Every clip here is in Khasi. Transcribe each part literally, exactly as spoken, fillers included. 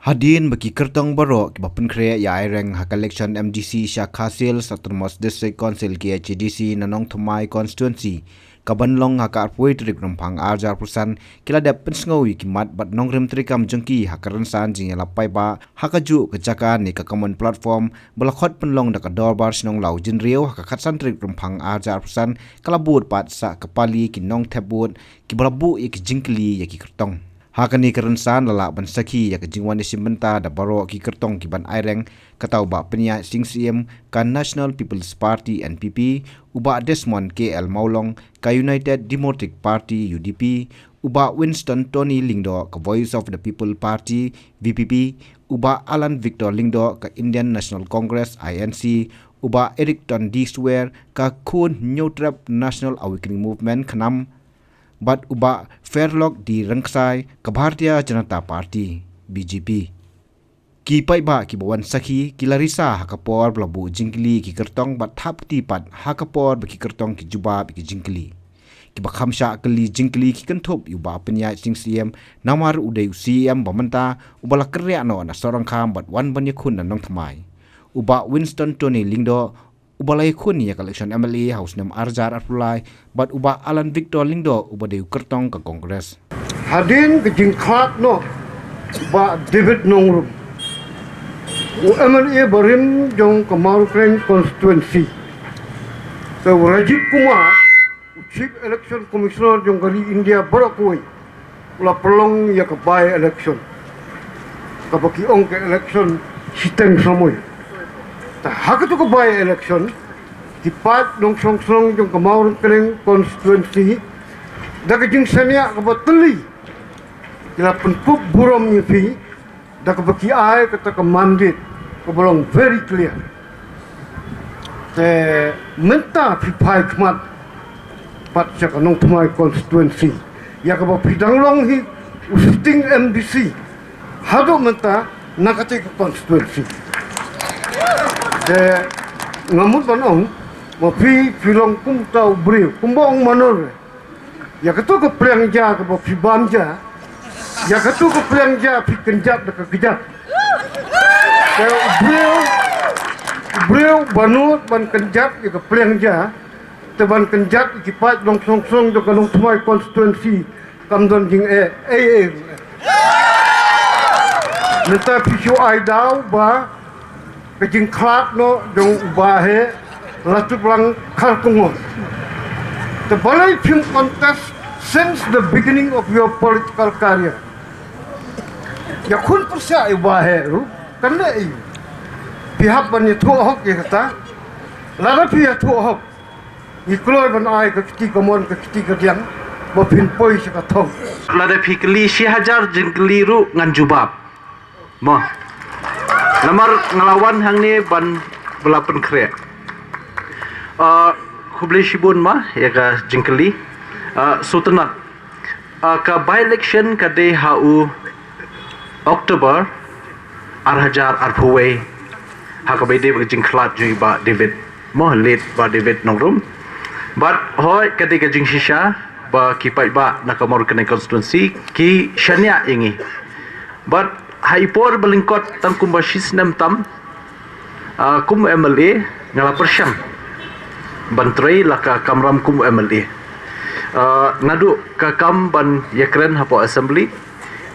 Hadien ba ki kyrtong baroh kiba pynkhreh ïa ai reng ha ka election M D C sha Khasi Hills Autonomous District Council, K H A D C, na Nongthymmai constituency, kaban long ha ka arphew tarik Rymphang arhajar arphew san, ki la dep pynsngew ïa ki mat bad nongrim treikam jong ki ha ka rynsan jingïalap paidbah ha kajuh ka jaka ne ka common platform ba la khot pynlong da ka Dorbar Shnong Lawjynriew ha ka khatsan tarik Rymphang arhajar arphew san, ka la bud pat sa ka pali ki nongthep vote kiba la buh ïa ki jingkylli ïa ki kyrtong. Ha kane ka rynsan la lah ban sakhi ïa ka jingwan ïashim bynta da baroh ki kyrtong kiban ai reng, kata u Bah Pynïaid Sing Syiem ka National People's Party, N P P, u Bah Desmond K L Mawlong ka United Democratic Party, U D P, u Bah Winston Tony Lyngdoh ka Voice of the People Party, V P P, u Bah Alan Victor Lyngdoh ka Indian National Congress, I N C, u Bah Erickton D Swer ka Khun Hynñiewtrep National Awakening Movement, KHNAM, bad u Bah Fairlock D Rynksai ka Bharatiya Janata Party, B J P. Ki paidbah kiba wan sakhi ki la risa ha ka por ba la buh jingkylli ïa ki kyrtong bad thap kti pat ha ka por ba ki kyrtong ki jubab ïa ki jingkylli. Kiba kham shah kylli jingkylli ki kynthup ïa u Bah Pynïaid Sing Syiem, namar u dei u C M ba mynta uba la kyrriah noh na Sohryngkham bad wan ban ïakhun na Nongthymmai. U Bah Winston Tony Lyngdoh uba la ïakhun ïa ka election M L A ha u snem arhajar arphew lai, bad u Bah Alan Victor Lyngdoh uba dei u kyrtong ka Congress. Hadien ka jingkhlad noh u Bah David Nongrum, u M L A barim jong ka Mawryngkneng constituency, te u Rajiv Kumar, u Chief Election Commissioner jong ka ri India baroh kawei, u la pynlong ïa ka by election, kaba ki ong ka election shiteng samoi. Te ha katu ka by election, ki paid nongshong shnong jong ka Mawryngkneng constituency, da ka jingshaniah kaba tylli, ki la pynkup burom ïa phi da kaba ki ai kata ka mandate kaba long very clear. Te mynta phi phai khmat pat sha ka Nongthymmai constituency, ïa kaba phi dang long hi u sitting M D C haduh mynta na kata ka constituency. Te nga mut ban ong ba phi, phi long kum uta u briew, kumba ong Manor re, ïa katu ka pliang ja kaba phi bam ja, ïa katu ka pliang ja phi kynjat da ka kjat. Te u briew, u briew ba nud ban kynjat ïa ka pliang ja, te ban kynjat ïa ki paid nongshong shnong jong ka Nongthymmai constituency, kam don jingeh ei ei. Mynta phi shu ai daw ba ka jingkhlad noh jong u Bah Heh Latup Lang Kharkongor. Te balei phim contest since the beginning of your political career? Ïakhun pyrshah ïa u Bah Heh ruh, kan leh ei. Phi hap ban ïathuh hok ïa kata. Lada phi ïathuh hok, ngi kloi ban ai ka kti kamon ka kti kadiang ba phin poi sha ka thong. Lada phi kylli shi hajar jingkylli ruh ngan jubab. Mo. Namar nga la wan hangne ban ba la pynkhreh. Ah, khublei shibun mo ïa ka jingkylli. Ah, sngewtynnat. Ah, ka by election ka dei ha u October ar hajar arphew wei, ha kaba ïadei bad ka jingkhlad jong i Bah David, mo, late Bah David Nongrum. Bad hooid ka dei ka jingshisha ba ki paidbah na ka Mawryngkneng constituency ki shaniah ïa ngi. Bad ha i por ba lyngkot tang kumba shi snem tam, ah, kum M L A nga la pyrshang ban trei la ka kamram kum M L A. Ah, naduh ka kam ban ïakren hapoh assembly,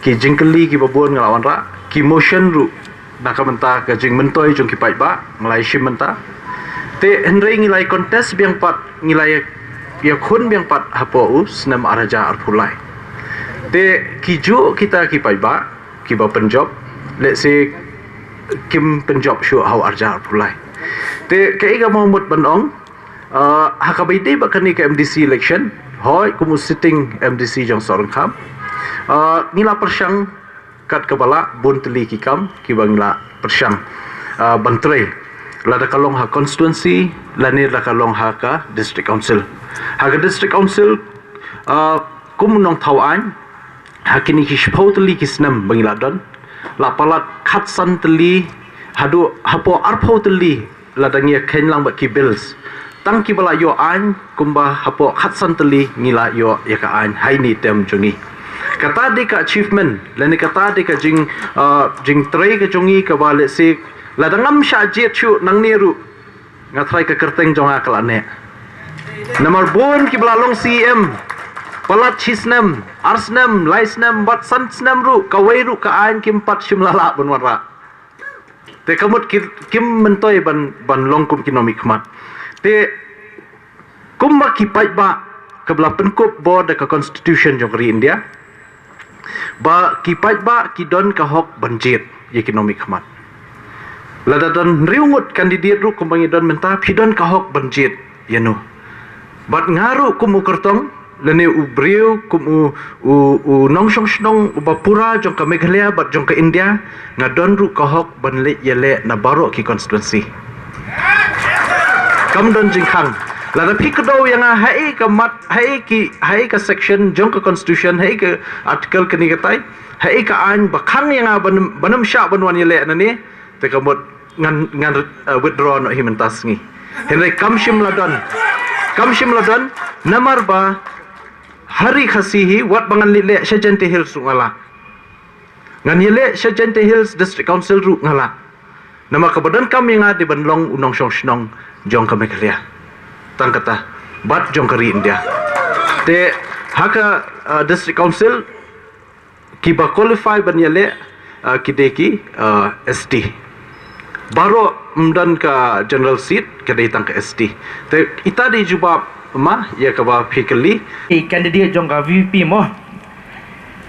ki jingkylli kiba bun nga la wanrah, ki motion ruh na ka bynta ka jingmyntoi jong ki paidbah nga la ïashim bynta. Te hynrei ngi la ïa contest biang pat, ngi la ïa, ïakhun biang pat hapoh u snem ar hajar arphew lai. Te ki juh kita ki paidbah kiba pynjop, let's say, kim pynjop shuh ha u ar hajar arphew lai. Te kaei kaba nga mut ban ong, ah, ha kaba ïadei bad kane ka M D C election, hooid kum u sitting M D C jong Sohryngkham, ah, ngi la pyrshang kat kaba lah, bun tylli ki kam kiba ngi la pyrshang, ah, ban trei, lada ka long ha constituency lane lada ka long ha ka district council. Ha ka district council, ah, kum u nongthaw aiñ, ha kine ki shiphew tylli ki snem ba ngi la don, la palat khatsan tylli, haduh hapoh arphew tylli lada ngi ïa kheiñ lang bad ki bills. Tang kiba la ïoh aiñ kumba hapoh khatsan tylli ngi la ïoh ïa ka aiñ ha ine i term jong ngi. Kata dei ka achievement, lane kata dei ka jing, uh, jingtrei ka jong ngi kaba lehse lada ngam shah jied shuh nangne ruh, nga tharai ka kyrteng jong nga ka la neh. Namar bun kiba la long C E M, palat shi snem, ar snem, lai snem, bad san snem ruh, kawei ruh ka aiñ kim pat shym la lah ban wanrah. Te ka mut ki, kim myntoi ban, ban long kum ki nongmihkhmat. Te kumba ki paidbah kiba la pynkup bor da ka constitution jong ka ri India, ba ki paidbah ki don ka hok ban jied ïa ki nongmihkhmat. Lada don hynriew ngut candidate ruh kumba ngi don mynta, phi don ka hok ban jied ïa no. Bad nga ruh kum u kyrtong, lane u briew, kum u, u, u nongshong shnong uba pura jong ka Meghalaya bad jong ka India, nga don ruh ka hok ban leit ïaleh na baroh ki constituency. Kam don jingkhang. Lada phi kdew ïa nga haei ka mat, haei ki, haei ka section jong ka constitution, haei ka article kane katai, haei ka aiñ ba khang ïa nga ban, ban ym shah ban wan ïaleh nangne, te ka mut ngan, ngan, uh, withdraw noh hi mynta sngi. Hynrei kam shym la don. Kam shym la don, namar ba ha Ri Khasi hi, wat ba ngan leit leh sha Jaintia Hills ruh nga lah. Ngan ïaleh sha Jaintia Hills District Council ruh nga lah. Namar kaba donkam ïa nga dei ban long u nongshong shnong jong ka Meghalaya. Tang kata, bad jong ka ri India. Te ha ka, uh, District Council, kiba qualify ban ïaleh, uh, ki dei ki, uh, S T. Baroh ym don ka general seat, ka dei tang ka S T. Te ita dei jubab ma ïa kaba phi kylli. Ki candidate jong ka V P P mo.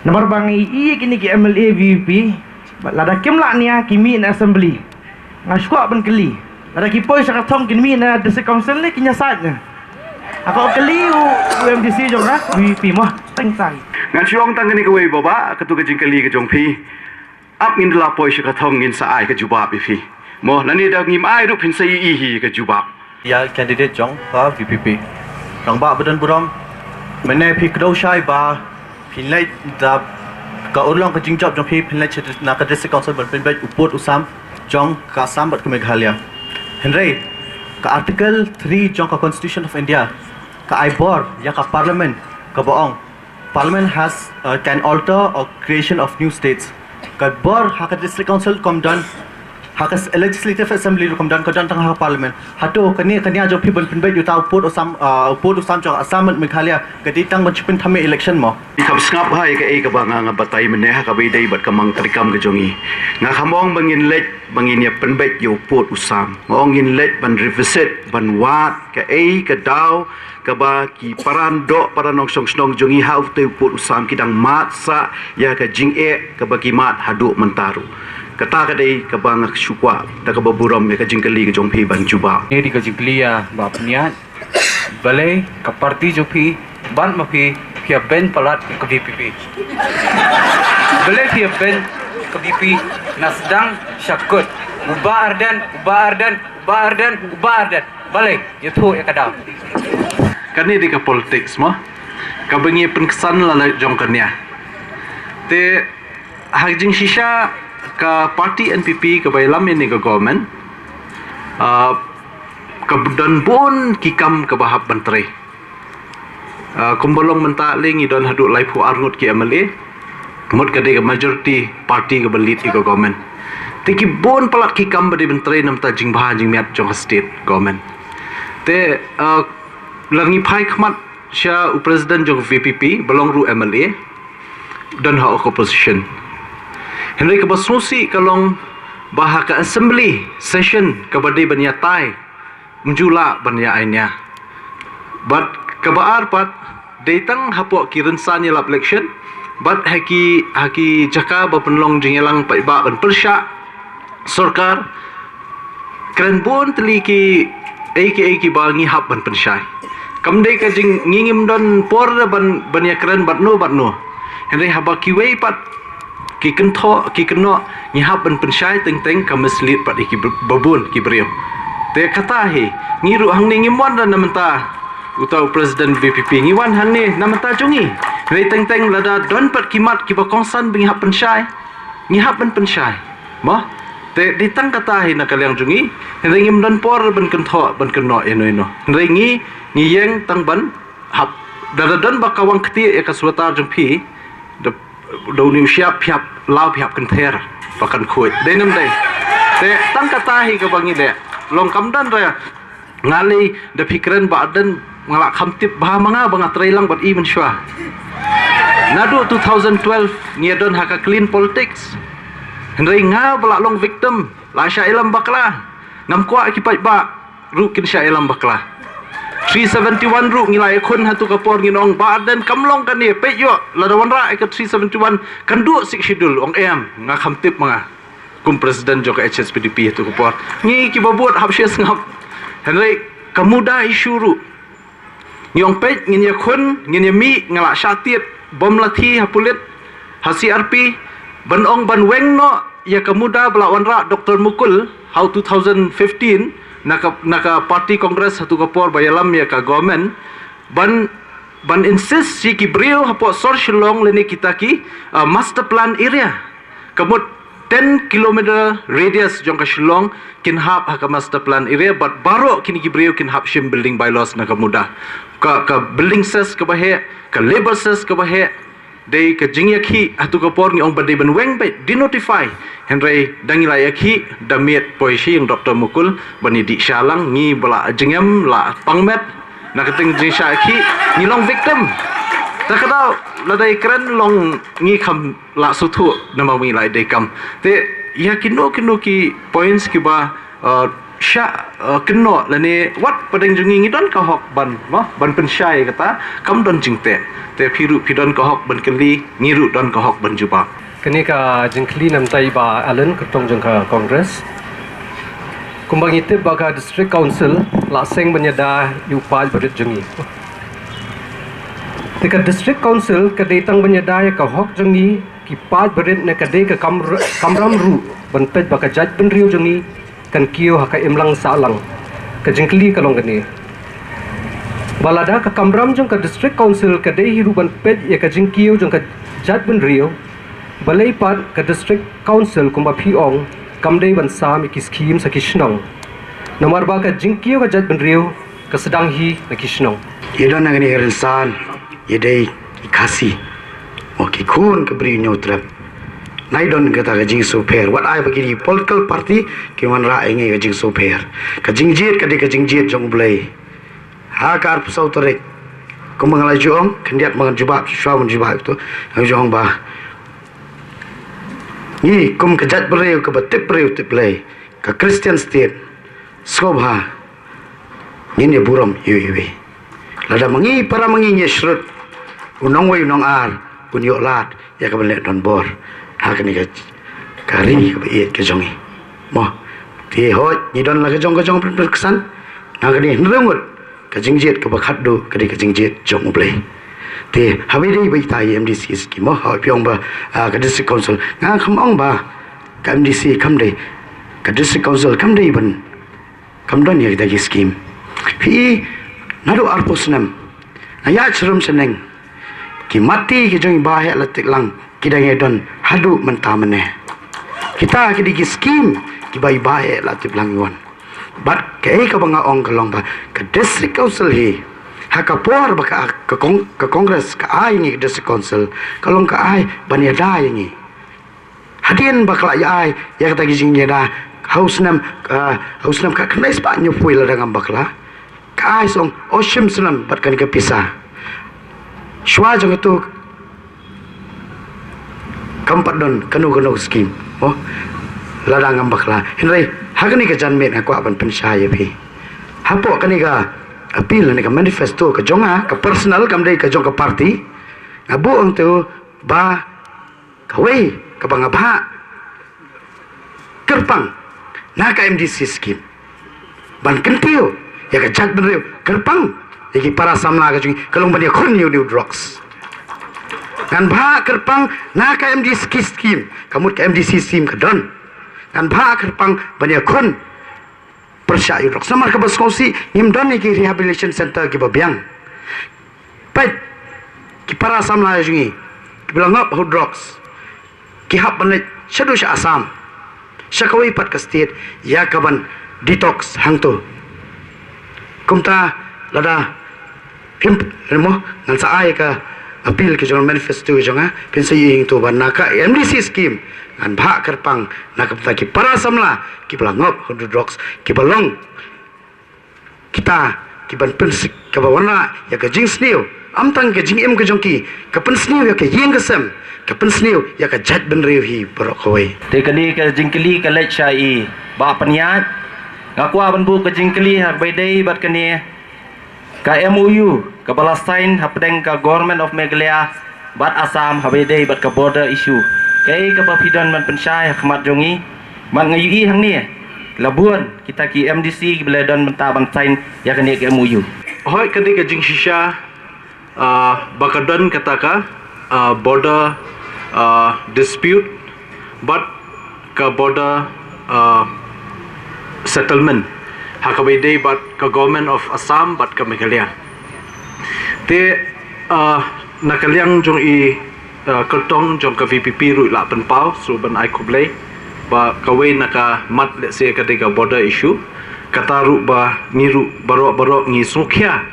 Namar ba ngi ïohi kine ki M L A V P P, lada kim lah nia ki mih na assembly. Nga shu kwah ban kylli. Lada ki poi sha ka thong kin mih na district council ne kin ïasaid ne. Nga kwah kylli u, u M D C jong nga, V P P mo. Tang tang. Ngan shu ong tang kane kawei Bah, kato ka jingkylli ka jong phi. Ap ngin da la poi sha ka thong ngin sa ai ka jubab ïa phi. Mo, lane da ngim ai ruh phin sa ïohi hi ka jubab. Ïa candidate jong ka V P P. Rangbah ba don burom. Mynne phi kdew shai ba phin leit da ka urlong ka jingjop jong phi phin leit sha na ka district council ban pynbeit u pud u sam jong ka Assam bad ka Meghalaya. Hynrei ka Article three jong ka Constitution of India ka ai bor ïa ka Parliament kaba ong Parliament has, uh, can alter or creation of new states. Ka bor ha ka district council kam don, ha ka s-, legislative assembly ruh kam don, ka don tang ha ka Parliament. Hato kane ka nia jong phi ban pynbeit ïa uta u pud u sam, uh, u pud u sam jong Assam bad Meghalaya, ka dei tang ban shu pynthame election mo. Phi kham sngap ha ïa kaei kaba nga nga batai mynne ha kaba ïadei bad ka mang treikam ka jong ngi. Nga kham ong ba ngin leit ba ngin ïa pynbeit ïa u pud u sam. Nga ong ngin leit ban revisit, ban wad kaei ka daw kaba ki para doh, para nongshong shnong jong ngi ha utei u pud u sam ki dang mad sah ïa ka jingeh kaba ki mad haduh mynta ruh. Kata ka dei kaba nga shu kwah da kaba burom ïa ka jingkylli ka jong phi ban jubab. Ngi dei ka jingkylli ïa Bah Pynïaid. Balei ka party jong phi bad ma phi phi ïa ban palat ka V P P? Balei phi ïa ban ka V P P na sdang sha kut? U Bah Ardent, u Bah Ardent, u Bah Ardent, u Bah Ardent. Balei? Ïathuh ïa ka daw. Kane dei ka politics mo. Kaba ngi pynksan la la jong ka nia. Te ha jingshisha ka party N P P kaba ïalam ïa kane ka government, ah, ka don bun ki kam kaba hap ban trei. Ah, kumba long mynta lei ngi don haduh laiphew ar ngut ki M L A. Mut ka dei ka majority party kaba lead ïa ka government. Te ki bun palat ki kam ba dei ban trei namar ka jingbha jingmiat jong ka state government. Te, ah, la ngi phai khmat sha u president jong ka V P P, ba long ruh M L A, don ha ka opposition. Hynrei kaba sngewsih ka long ba ha ka assembly session kaba dei ban ïatai, ym ju lah ban ïa ai nia. Bad kaba ar pat, dei tang hapoh ki rynsan ïalap election, bad ha ki, ha ki jaka ba pynlong jingïalang paidbah ban pyrshah sorkar, kren bun tylli ki ei ki ei kiba ngi hap ban pynshai. Kam dei ka jing, ngi ngim don por ban, ban ïakren bad no bad no. Hynrei haba kiwei pat ki kynthoh, ki kynnoh, ngi hap ban pynshai teng teng ka mislead pat ïa ki br-, babun ki briew. Te kata hi, ngi ruh hangne ngim wan da na mynta uta u president V P P, ngi wan hangne na mynta jong ngi. Hynrei teng teng lada don pat ki mat kiba kongsan ba ngi hap pynshai, ngi hap ban pynshai. Mo? Te dei tang kata hi na ka liang jong ngi, hynrei ngim don por ban kynthoh, ban kynnoh ïano ïano. Hynrei ngi, ngi ïeng tang ban hap. Lada don ba ka wang kti ïa ka sweater jong phi, Da, da u niu shiap phiap, law phiap kynter, ba kan khuid. Dei nam dei. Te, tang kata hi kaba ngi dei. Long kam don re. Nga lei, da phi kren Bah Ardent, nga la kham tip bha ma nga ba nga trei lang bad i mynshuwa. Naduh two thousand twelve, ngi don ha ka clean politics. Hynrei nga ba la long victim, la shah ïalam bakla. Ngam kwah ki paidbah ruh kin shah ïalam bakla. Three seventy-one ruh ngi la ïakhun ha tu ka por ngin ong Bah Ardent kam long kane, peit ïoh, lada wanrah ïa ka three seventy-one, kan duh Sixth Schedule, ong em, nga kham tip ma nga. Kum president jong ka H S P D P ha tu ka por. Ngi kiba bud hap shisngap. Hynrei ka MUDA issue ruh. Ngi ong peit, ngin ïakhun, ngin ïamih, nga la shah tied bom lathi ha pulit, ha C R P, ban ong ban weng noh ïa ka MUDA ba la wanrah Doctor Mukul ha u two thousand fifteen, na ka, na ka party Congress ha tu ka por ba ïalam ïa ka government, ban, ban insist ïa ki briew hapoh sor Shillong lane kita ki, ah, master plan area. Ka mut ten kilometer radius jong ka Shillong kin hap ha ka master plan area, bad baroh kine ki briew kin hap shim building bylaws na ka MUDA. Ka, ka building cess kaba heh, ka labour cess kaba heh, dei ka jingïakhih ha tu ka por ngi ong ba dei ban weng beit, denotify. Hynrei da ngi la ïakhih, da miet poi shi ïa u Doctor Mukul, ban ïadih sha lang, ngi ba la jingem, la pang met, na ka teng jingshah ïakhih, ngi long victim. Ta ka daw, lada ïa kren long ngi kham la sngewthuh, namar ba ngi la ïadei kam. Te, ïa kino kino ki points kiba, uh, shah, uh, kynnoh lane wat pdeng jong ngi, ngi don ka hok ban, mo, ban pynshai kata, kam don jingteh. Te phi ruh phi don ka hok ban kylli, ngi ruh don ka hok ban jubab. Kane ka jingkylli namtai Bah Alan, kyrtong jong ka Congress. Kumba ngi tip ba ka District Council la seng ban ïada ïa u paid barit jong ngi. Te ka District Council ka dei tang ban ïada ïa ka hok jong ngi ki paid barit, ne ka dei ka kamr-, kamram ruh ban peit ba ka jaitbynriew jong ngi kan kiew ha ka imlang sahlang. Ka jingkylli ka long kane. Ba lada ka kamram jong ka District Council ka dei hi ruh ban peit ïa ka jingkiew jong ka jaitbynriew, balei pat ka District Council kumba phi ong kam dei ban sam ïa ki scheme sa ki shnong? Namar ba ka jingkiew ka jaitbynriew ka sdang hi na ki shnong. Ïa don na kane ka rynsan, ïa dei ki Khasi, mo, ki khun ka Bri Hynñiewtrep. Nai don kata ka jingsngewpher, wat ai ba kine ki political party ki wanrah ïa ngi ka jingsngewpher. Ka jingjied ka dei ka jingjied jong U Blei. Ha ka arphew saw tarik, kumba nga la ju ong, khyndiat ba ngan jubab, shuwa ban jubab ïa uto, nga ju ong ba ngi kum ka jaitbynriew kaba tip briew tip Blei, ka Christian State, sngewbha ngin ïa burom ïa u iwei. Lada ma ngi para ma ngi ngi ïa shrut, u nongwei u nongar un ïoh lad ïa ka ban leh donbor ha kane ka, ka ri kaba ïeit ka jong ngi, mo. Te hooid, ngi don la ka jong ka jong pynpyrkhat, na kane hynriew ngut ka jingjied kaba khatduh ka dei ka jingjied jong U Blei. Te haba ïadei bad ita i M D C scheme, mo, haba phi ong ba, ah, ka District Council, nga kham ong ba ka M D C kam dei, ka District Council kam dei ban, kam don ïa kita ki scheme. Phi i, naduh arphew snem, na ïa syriem shaneng, ki matti ki jong i ba heh la tip lang, ki dang ïa don haduh mynta mynne. Kita ki dei ki scheme kiba i ba heh la tip lang i wan. Bad kaei kaba nga ong ka long ba ka District Council hi, ha ka por ba ka, ka kong-, ka Congress ka ai ngi ka District Council, ka long ka ai ban ïada ïa ngi. Hadien ba ka la ïa ai ïa kata ki jingïada ha u snem, ah, ha u snem khatkhyndai spah hynñiewphew lada ngam bakla, ka ai song, o, shim snem bad kane ka pisa. Shuwa jong kato kam pat don kano kano ka scheme, mo, lada ngam bakla. Hynrei ha kane ka janmiet nga kwah ban pynshai ïa phi. Hapoh kane ka appeal ne ka manifesto ka jong nga, ka personal, kam dei ka jong ka party, nga buh hangto ba kawei kaba nga bha kyrpang na ka M D C scheme ban kyntiew ïa ka jaitbynriew, kyrpang ïa ki para samla ka jong ngi, ka long ban ïakhun ïa une u drugs. Ngan bha kyrpang na ka M D C scheme, ka mut ka M D C scheme ka don. Ngan bha kyrpang ban ïakhun pyrshah ïa u drugs. Namar kaba sngewsih ngim don ïa ki rehabilitation center kiba biang. Peit, ki para samla jong ngi kiba la ngop ha u drugs, ki hap ban leit shaduh sha Assam, sha kawei pat ka state, ïa ka ban detox hangto. Kumta lada phim, mo, ngan sa ai ka, appeal ka jong nga, manifesto ka jong nga, phin sa ïohi hangto ba na ka M D C scheme ngan bhah kyrpang na ka bynta ki para samla kiba la ngop ha drugs, kiba long kita kiban pynsik, kaba wanrah ïa ka jingsniew, ym tang ka jingim ka jong ki, ka pynsniew ïa ka ïing ka sem, ka pynsniew ïa ka jaitbynriew hi baroh kawei. Te kane ka jingkylli ka leit sha i Bah Pynïaid. Nga kwah ban buh ka jingkylli ha kaba ïadei bad kane ka M O U kaba la sign hapdeng ka Government of Meghalaya bad Assam haba ïadei bad ka border issue. Kaei kaba phi don ban pynshai ha khmat jong ngi? Bad nga ïohi hangne la bun kita ki M D C kiba la don bynta ban sign ïa kane ka M O U. Hooid, ka dei ka jingshisha, ah, ba ka don kata ka, ah, border, ah, dispute bad ka border, ah, settlement ha kaba ïadei bad ka Government of Assam bad ka Meghalaya. Te, ah, na ka liang jong i, ah, kyrtong jong ka V P P ruh i la pynpaw, so ban ai khublei ba kawei na ka mat, let's say, ka dei ka border issue, kata ruh ba ngi ruh baroh baroh ngi sngewkhia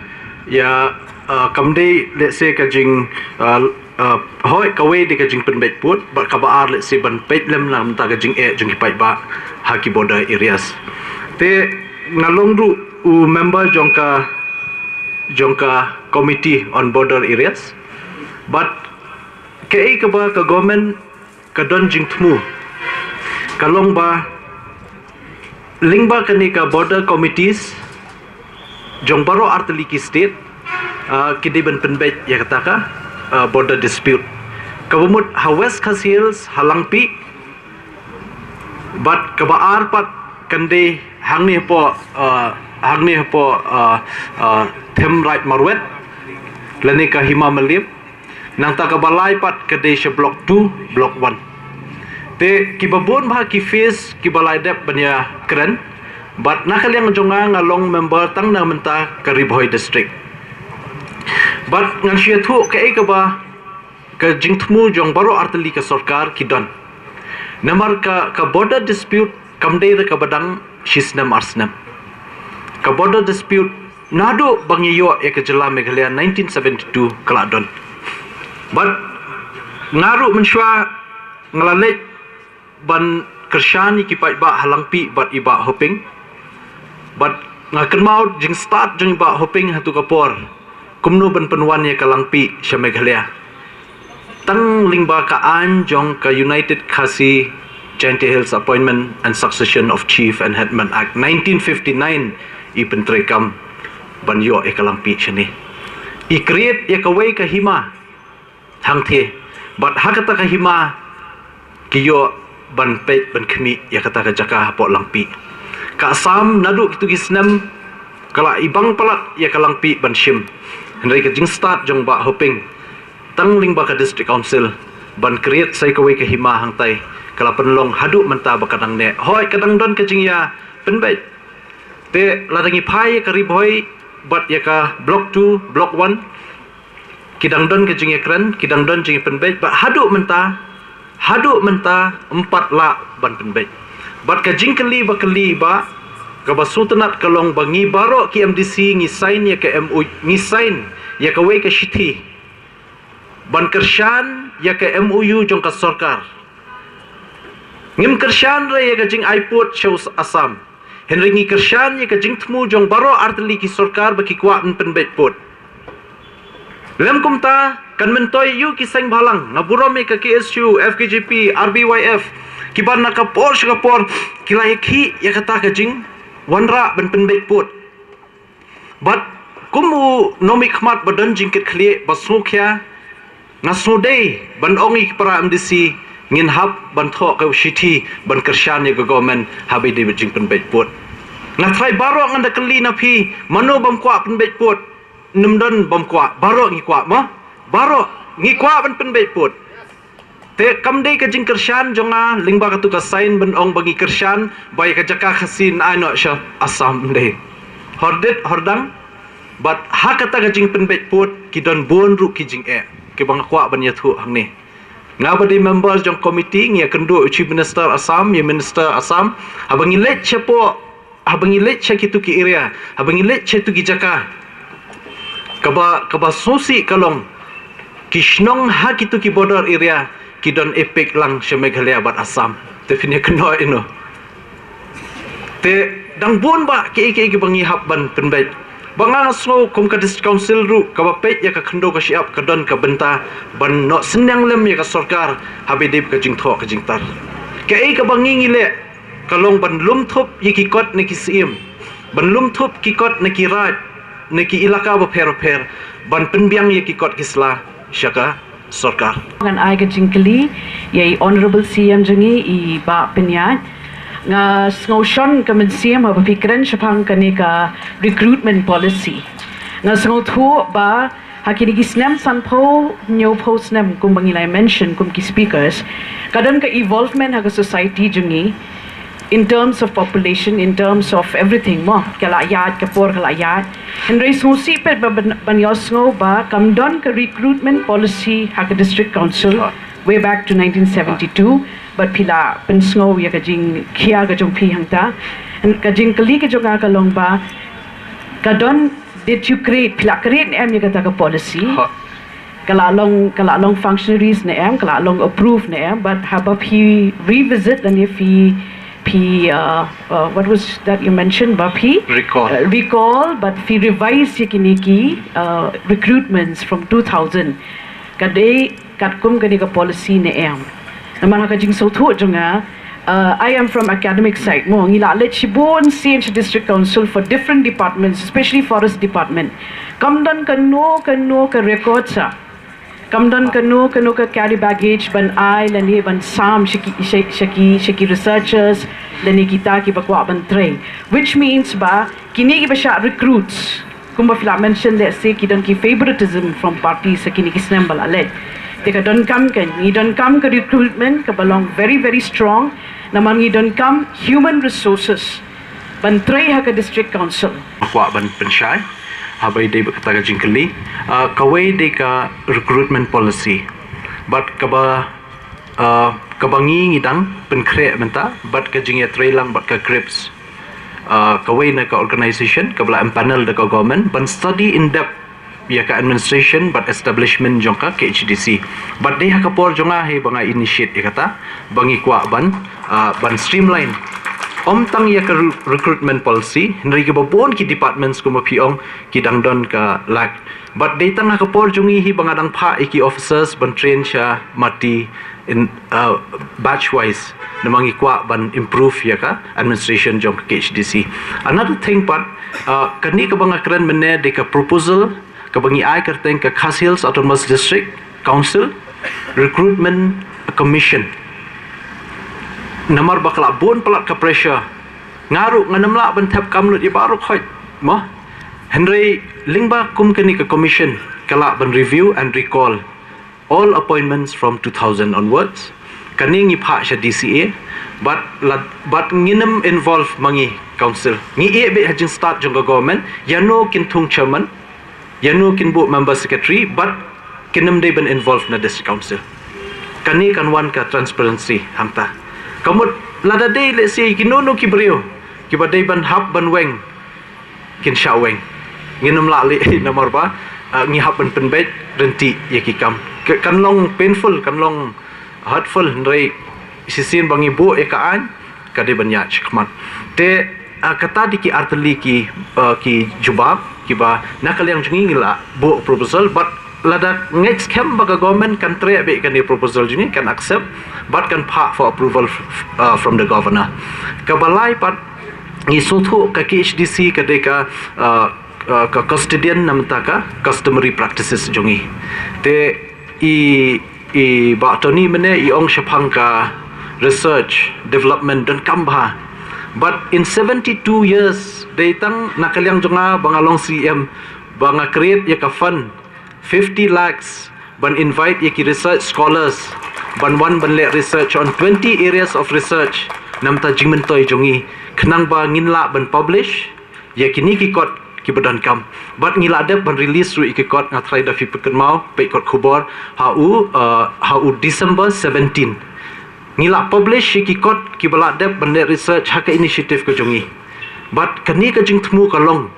ïa, ah, kam dei, let's say, ka jing, ah, ah, hooid, kawei dei ka jingpynbeit pud, bad kaba ar, let's say, ban peit lem na ka bynta ka jingeh jong ki paidbah ha ki border areas. Te nga long ruh u member jong ka, jong ka Committee on Border Areas, bad kaei kaba ka government ka don jingthmu ka long ba lyngba kane ka border committees jong baroh artylli ki state, ah, ki dei ban pynbeit ïa kata ka, ah, border dispute. Kaba mut ha West Khasi Hills, ha Langpih, bad kaba ar pat kan dei hangne hapoh, ah, hangne hapoh, ah, ah, Themraij Marwet lane ka Hima Mylliem. Nangta kaba lai pat ka dei sha Block two, Block one. Te kiba bun bha ki phase kiba la dep ban ïakren. Bad na ka liang jong nga, nga long member tang na mynta ka Ri Bhoi District. Bad ngan shu ïathuh kaei kaba ka jingthmu jong baroh artylli ka sorkar ki don. Namar ka, ka border dispute kam dei da kaba dang shi snem ar snem. Ka border dispute naduh ba ngi ïoh ïa ka jylla Meghalaya nineteen seventy-two ka la don. Bad nga ruh mynshuwa nga la leit ban kyrshan ïa ki paidbah ha Langpih bad i Bah Hoping. Bad nga kynmaw jingstad jong i Bah Hoping ha tu ka por, kumno ban pynwan ïa ka Langpih sha Meghalaya. Tang lyngba ka aiñ jong ka United Khasi Jaintia Hills Appointment and Succession of Chief and Headman Act nineteen fifty-nine i pyntreikam ban ïoh ïa ka Langpih shane. I create ïa kawei ka hima hangthie. Bad ha kata ka hima ki ïoh ban peit ban khmih ïa kata ka jaka hapoh Langpih. Ka Assam naduh kitu ki snem ka la ibang palat ïa ka Langpih ban shim. Hynrei ka jingstad jong Bah Hoping tang lyngba ka District Council ban create sa ïa kawei ka hima hangtai, ka la pynlong haduh mynta ba ka dang neh. Hooid, ka dang don ka jingïapynbeit. Te lada ngi phai ïa ka Ri Bhoi bad ïa ka Block two, Block one, ki dang don ka jingïakren, ki dang don jingïapynbeit, bad haduh mynta, haduh mynta ym pat lah ban pynbeit. Bad ka jingkylli ba kylli ba, kaba sngewtynnat ka long ba ngi baroh ki M D C ngi sign ïa ka M O U, ngi sign ïa kawei ka shithi ban kyrshan ïa ka M O U jong ka sorkar. Ngim kyrshan re ïa ka jingai pud sha Assam. Hynrei ngi kyrshan ïa ka jingthmu jong baroh artylli ki sorkar ba ki kwah ban pynbeit pud. Lym kumta, kan myntoi ïa u ki seng bhalang, nga burom ïa ka K S U, F K J P, R B Y F, kiba na ka por sha ka por ki la ïakhih ïa kata ka jingwanrah ban pynbeit pud. Bad kum u nongmihkhmat ba don jingkitkhlieh ba sngewkhia, nga sngewdei ban ong ïa ki para M D C ngin hap ban thoh ka shithi ban kyrshan ïa ka government haba ïadei bad jingpynbeit pud. Nga trai baroh ngan da kylli na phi, mano bym kwah pynbeit pud? Ym don bym kwah, baroh ngi kwah mo. Baroh ngi kwah ban pynbeit pud. Te kam dei ka jingkyrshan jong nga lyngba katu ka sign ban ong ba ngi kyrshan ba ïa ka jaka Khasi yn ai noh sha Assam, ym dei. Hordit hordang, bad ha kata ka jingpynbeit pud ki don bun ruh ki jingeh kiba nga kwah ban ïathuh hangne. Nga ba dei member jong committee, ngi ïakynduh u Chief Minister Assam, ïa u Minister Assam, haba ngi leit shapoh, haba ngi leit sha kitu ki area, haba ngi leit sha kitu ki jaka, kaba, kaba sngewsih ka long Ki shnong ha kitu ki border area ki don epek lang sha Meghalaya bad Assam. Te phin ïa kynnoh ino. Te dang bun bah kiei kiei kiba ngi hap ban pynbeit. Ba nga sngew kum ka District Council ruh kaba peit ïa ka khyndew ka shyiap ka don ka bynta ban noh synñiang lem ïa ka sorkar haba ïadei bad ka jingthoh ka jingtar. Kaei kaba ngi ngi leh ka long ban lum thup ïa ki kot na ki syiem, ban lum thup ki kot na ki raid, na ki ilaka bapher bapher, ban pynbiang ïa ki kot ki sla sha ka sorkar. Ngan ai ka jingkylli ïa i Honorable C M jong ngi, i Bah Pynïaid. Nga sngew shon ka mynsiem haba phi kren shaphang kane ka recruitment policy. Nga sngewthuh ba ha kine ki snem sanphew hynñiewphew snem, kumba ngi la mention kum ki speakers, ka don ka evolvement ha ka society jong ngi, in terms of population, in terms of everything, mo, ka la ïaid, ka por ka la ïaid. Hynrei sngewsih pat ba ban, ban ïohsngew ba kam don ka recruitment policy ha ka District Council way back to nineteen seventy-two, bad phi la pynsngew ïa ka jingkhia ka jong phi hangta. Ka jingkylli ka jong nga ka long ba ka don, did you create, phi la create ne em ïa kata ka policy? Ka la long, ka la long functionaries ne em, ka la long approve ne em, but haba phi revisit lane phi, phi, uh, uh, what was that you mentioned, ba phi? Recall. Uh, recall, but phi revise ïa kine ki, uh, recruitments from two thousand. Ka dei katkum kane ka policy ne em? Namar ha ka jingsngewthuh jong nga, uh, I am from academic side, mo, ngi la leit shibun sien sha District Council for different departments, especially Forest Department. Kam don kano kano ka record sa. Kam don kano kano ka carry baggage ban ai lane ban sam sha ki, sha, sha ki, sha ki researchers lane kita kiba kwah ban trei. Which means ba kine kiba shah recruits, kumba phi la mention, let's say, ki don ki favoritism from parties ha kine ki snem ba la leit. Te ka donkam ka, ngi donkam ka recruitment kaba long very, very strong. Namar ngi donkam human resources ban trei ha ka District Council. Kwah ban pynshai haba ïadei bad kata ka jingkylli. Ah, kawei dei ka recruitment policy. Bad kaba, ah, kaba ngi ngi dang pynkhreh mynta bad ka jingïatreilang bad ka CRIPS. Ah, kawei na ka organization kaba la empanel da ka government ban study in depth ïa ka administration bad establishment jong ka K H A D C. Bad dei ha ka por jong nga hi ba nga initiate ïa kata, ba ngi kwah ban, ah, ban streamline. Ym tang ïa ka re-, recruitment policy, hynrei kiba bun ki departments kumba phi ong ki dang don ka lack. Bad dei tang ha ka por jong ngi hi ba nga dang phah ïa ki officers ban train sha Mati in, uh, batch wise. Namar ngi kwah ban improve ïa ka administration jong ka K H A D C. Another thing pat, uh, kane kaba nga kren mynne dei ka proposal kaba ngi ai kyrteng ka Khasi Hills Autonomous District Council Recruitment Commission. Namar ba ka la bun palat ka pressure. Nga ruh ngam lah ban thep kam lut ïa baroh khoit, mo. Hynrei lyngba kum kane ka commission ka lah ban review and recall all appointments from two thousand onwards. Kane ngi phah sha D C A, bad la, bad ngim involve ma ngi council. Ngi ïeh beit ha jingstad jong ka government, ïano kin thung chairman, ïano kin buh member secretary, bad kin ym dei ban involve na district council. Kane kan wan ka transparency hangta. Ka mut lada dei, let's say, kino kino ki briew kiba dei ban hap ban weng, kin shah weng. Ngin ym lah leh namar ba, ah, ngi hap ban pynbeit ryntih ïa ki kam. Ka, kan long painful, kan long hurtful, hynrei shisien ba ngi buh ïa ka aiñ, ka dei ban ïaid shakhmat. Te, ah, kata dei ki artylli ki, ah, ki jubab kiba na ka liang jong ngi ngi la buh proposal, bad lada ngeit skhem ba ka government kan treh beit kane proposal jong ngi, kan accept bad kan phah for approval f-, f-, ah, from the governor. Kaba lai pat, ngi sngewthuh ka K H D C ka dei ka, uh, uh, ka custodian namar ka customary practices jong ngi. Te i, i Bah Tony mynne i ong shaphang ka research development donkam bha. But in seventy-two years, dei tang na ka liang jong nga ba nga long C M, ba nga create ïa ka fund fifty lakhs ban invite ïa ki research scholars ban wan ban leh research on twenty areas of research namar jingmyntoi jong ngi, khnang ba ngin lah ban publish ïa kine ki kot kiba donkam. Bad ngi la dep ban release ruh ïa ki kot, nga tharai da phi pynkynmaw, peit kot khubor, ha u, uh, ha u December seventeen. Ngi la publish ïa ki kot kiba la dep ban leh research ha ka initiative ka jong ngi. Bad kane ka jingthmu ka long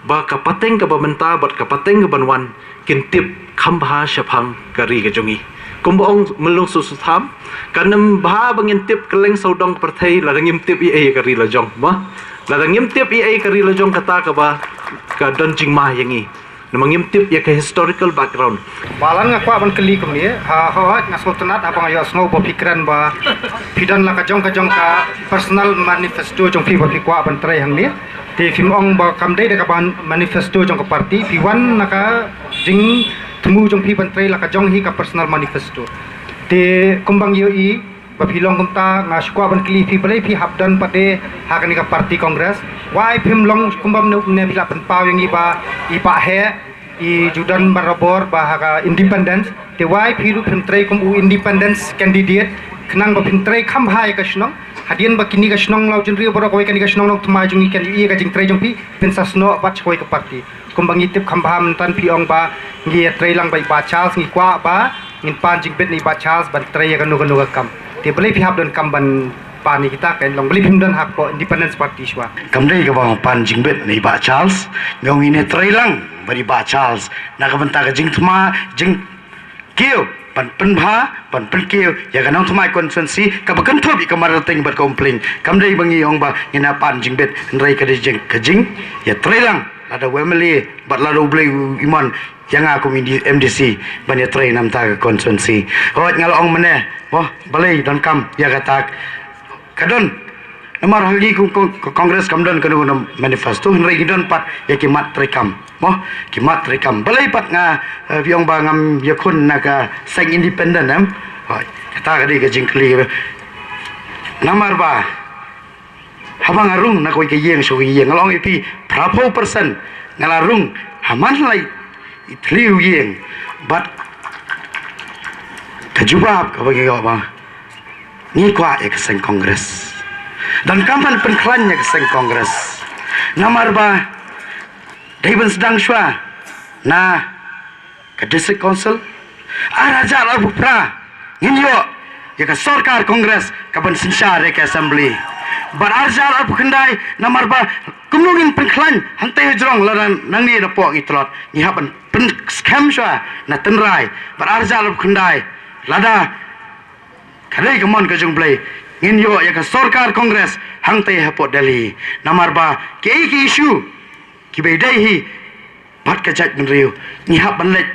Ba ka pateng kaba mynta bad ka pateng kaban wan kin tip kham bha shaphang ka ri ka jong ngi. Kumba ong Myllung Susutham, kan ym bha ba ngin tip kylleng sawdong ka pyrthei lada ngim tip ei ei ka ri la jong, mo? Lada ngim tip ei ei ka ri la jong, kata kaba ka don jingma ïa ngi. Namar ngim tip ïa ka historical background. Ba lan nga kwah ban kylli kumne, ha, hooid, nga sngewtynnat haba nga ïohsngew ba phi kren ba phi don la ka jong ka jong ka personal manifesto jong phi ba phi kwah ban trei hangne. Te phim ong ba kam dei da ka ban manifesto jong ka party, phi wan na ka jingthmu jong phi ban trei la ka jong hi ka personal manifesto. Te kumba ngi ïohi ba phi long kumta, nga shu kwah ban kylli phi, balei phi hap don pat de ha kane ka party Congress? Why phim long kumba mynne mynne phi la pynpaw ïa ngi ba i Bah Heh, i ju don barabor ba ha ka independence? Te why phi ruh phim trei kum u independence candidate, khnang ba phin trei kham bha ïa ka shnong? Hadien ba kine ka shnong Lawjynriew baroh kawei, kane ka shnong Nongthymmai jong ngi, kan ïohi ïa ka jingtrei jong phi, phin sa snoh pat sha kawei ka party. Kumba ngi tip kham bha mynta, phi ong ba ngi ïa trei lang bad i Bah Charles, ngi kwah ba ngin pan jingbit na i Bah Charles ban trei ïa kano kano ka kam. Te balei phi hap don kam ban pan ïa kita, kan long balei phim don hapoh Independence Party shuwa? Kam dei kaba pan jingbit na i Bah Charles, nga ong ngin ïa trei lang bad i Bah Charles na ka bynta ka jingthma, jingkiew, ban pynbha, ban pynkiew ïa ka Nongthymmai constituency kaba kynthup ïa ka Mawryngkneng bad ka Umplieng. Kam dei ba ngi ong ba ngin ïa pan jingbit, hynrei ka dei jing, ka jing ïa trei lang lada u M L A bad lada U Blei u imon ïa nga kum M D C ban ïa trei na bynta ka constituency. Hooid, nga la ong mynne, mo, balei donkam ïa kata? Ka don. Namar ha ngi kum, kum, kum Congress kam don kano kano manifesto, hynrei ngi don pat ïa ki mat treikam. Mo, ki mat treikam. Balei pat nga, eh, phi ong ba ngam ïakhun na ka seng independent, em? Hooid, kata ka dei ka jingkylli. Namar ba haba nga rung na kawei ka ïing sha kawei ka ïing, nga la ong ïa phi, phraphew percent nga la rung ha man la i thliew ïing. Bad ka jubab kaba ngi ïoh ba ngi kwah ïa ka seng Congress. Donkam ban pynkhlaiñ ïa ka seng Congress. Namar ba dei ban sdang shuwa na ka District Council ar hajar arphew phra, ngin ïoh ïa ka sorkar Congress kaban synshar ïa ka Assembly. Bad ar hajar arphew khyndai, namar ba kumno ngin pynkhlaiñ hangtei hajrong lada nangne napoh ngi tlot? Ngi hap ban pynskhem shuwa na tynrai. Bad ar hajar arphew khyndai, lada ka dei ka mon ka jong U Blei, ngin ïoh ïa ka sorkar Congress hangtei hapoh Delhi. Namar ba kiei ki issue kiba ïadei hi bad ka jaitbynriew, ngi hap ban leit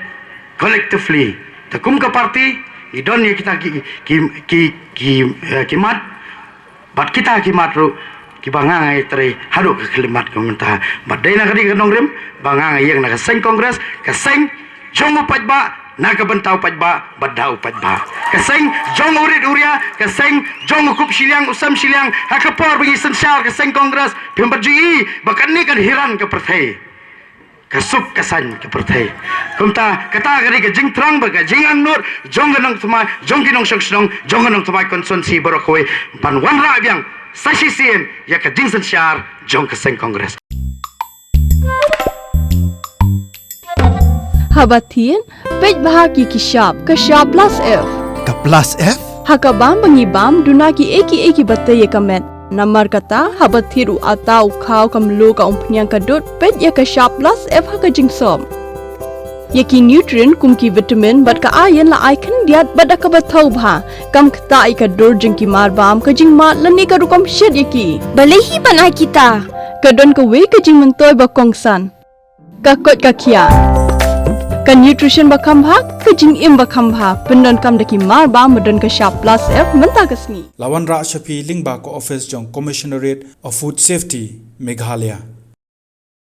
collectively. Te kum ka party ngi don ïa kita ki, ki, ki, ki, eh, ki mat, bad kita ki mat ruh kiba nga nga ïatrei haduh ka khyllipmat ka mynta. Bad dei na ka dei ka nongrim ba nga nga ïeng na ka seng Congress, ka seng jong u paidbah, na ka bynta u paidbah bad da u paidbah. Ka seng jong u rit u ria, ka seng jong u kup shiliang u sem shiliang. Ha ka por ba ngi synshar ka seng Congress, phim pat ju ïohi ba kane kan hiran ka pyrthei, ka suk ka saiñ ka pyrthei. Kumta kata ka dei ka jingthrang bad ka jingangnud jong ka Nongthymmai, jong ki nongshong shnong, jong ka Nongthymmai constituency baroh kawei, ban wanrah biang sa shisien ïa ka jingsynshar jong ka seng Congress. Haba thied, peit bha ki ki shap, ka shap plus F. Ka plus F? Ha ka bam ba ngi bam, duna kiei kiei kiba tei ïa ka met. Namar kata, haba thied u atta, u khaw, ka mluh, ka umphniang, ka dud, peit ïa ka shap plus F ha ka jingsop. Ïa ki nutrient kum ki vitamin bad ka iron la ai khyndiat bad da kaba thaw bha. Kam ktah ïa ka dur jong ki marbam, ka jingmad lane ka rukom shet ïa ki. Balei hi ban ai kita? Ka don kawei ka jingmyntoi ba kongsan. Ka koit ka khiah. Ka nutrition ba kham bha, ka jingim ba kham bha. Pyndonkam da ki marbam ba don ka shap plus F mynta ka sngi. La wanrah sha phi lyngba ka office jong Commissionerate of Food Safety, Meghalaya.